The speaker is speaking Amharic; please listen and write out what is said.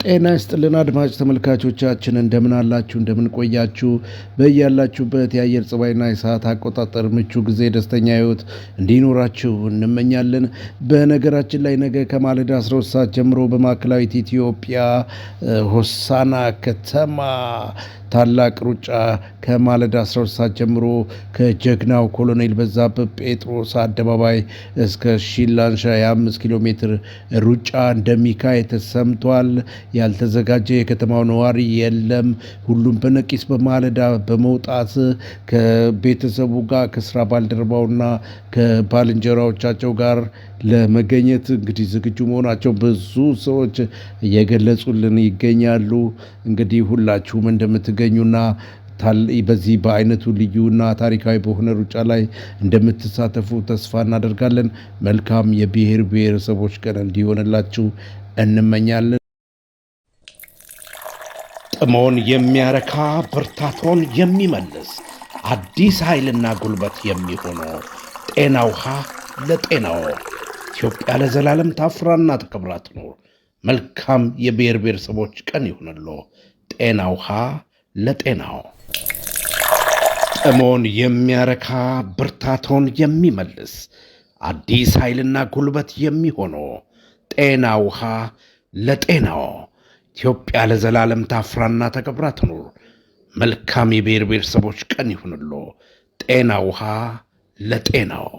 ጤና ይስጥልን አድማጭ ተመልካቾቻችን፣ እንደምን አላችሁ? እንደምን ቆያችሁ? በያላችሁበት የአየር ጸባይና የሰዓት አቆጣጠር ምቹ ጊዜ፣ ደስተኛ ህይወት እንዲኖራችሁ እንመኛለን። በነገራችን ላይ ነገ ከማለዳ 12 ሰዓት ጀምሮ በማዕከላዊት ኢትዮጵያ ሆሳና ከተማ ታላቅ ሩጫ ከማለዳ 12 ሰዓት ጀምሮ ከጀግናው ኮሎኔል በዛብህ ጴጥሮስ አደባባይ እስከ ሺላንሻ የ5 ኪሎ ሜትር ሩጫ እንደሚካሄድ ተሰምቷል። ያልተዘጋጀ የከተማው ነዋሪ የለም። ሁሉም በነቂስ በማለዳ በመውጣት ከቤተሰቡ ጋር፣ ከስራ ባልደረባውና ከባልንጀራዎቻቸው ጋር ለመገኘት እንግዲህ ዝግጁ መሆናቸው ብዙ ሰዎች እየገለጹልን ይገኛሉ። እንግዲህ ሁላችሁም እንደምትገኙና በዚህ በአይነቱ ልዩና ታሪካዊ በሆነ ሩጫ ላይ እንደምትሳተፉ ተስፋ እናደርጋለን። መልካም የብሔር ብሔረሰቦች ቀን እንዲሆንላችሁ እንመኛለን። ጥሞን የሚያረካ፣ ብርታቶን የሚመልስ፣ አዲስ ኃይልና ጉልበት የሚሆነው ጤና ውሃ ለጤናዎ። ኢትዮጵያ ለዘላለም ታፍራና ተከብራ ትኖር። መልካም የብሔር ብሔረሰቦች ቀን ይሁንሎ። ጤና ውሃ ለጤናዎ። ጥሞን የሚያረካ፣ ብርታቶን የሚመልስ፣ አዲስ ኃይልና ጉልበት የሚሆነው ጤና ውሃ ለጤናዎ። ኢትዮጵያ ለዘላለም ታፍራና ተከብራ ትኑር። መልካም የብሔር ብሔረሰቦች ቀን ይሁንሎ። ጤና ውሃ ለጤናዎ።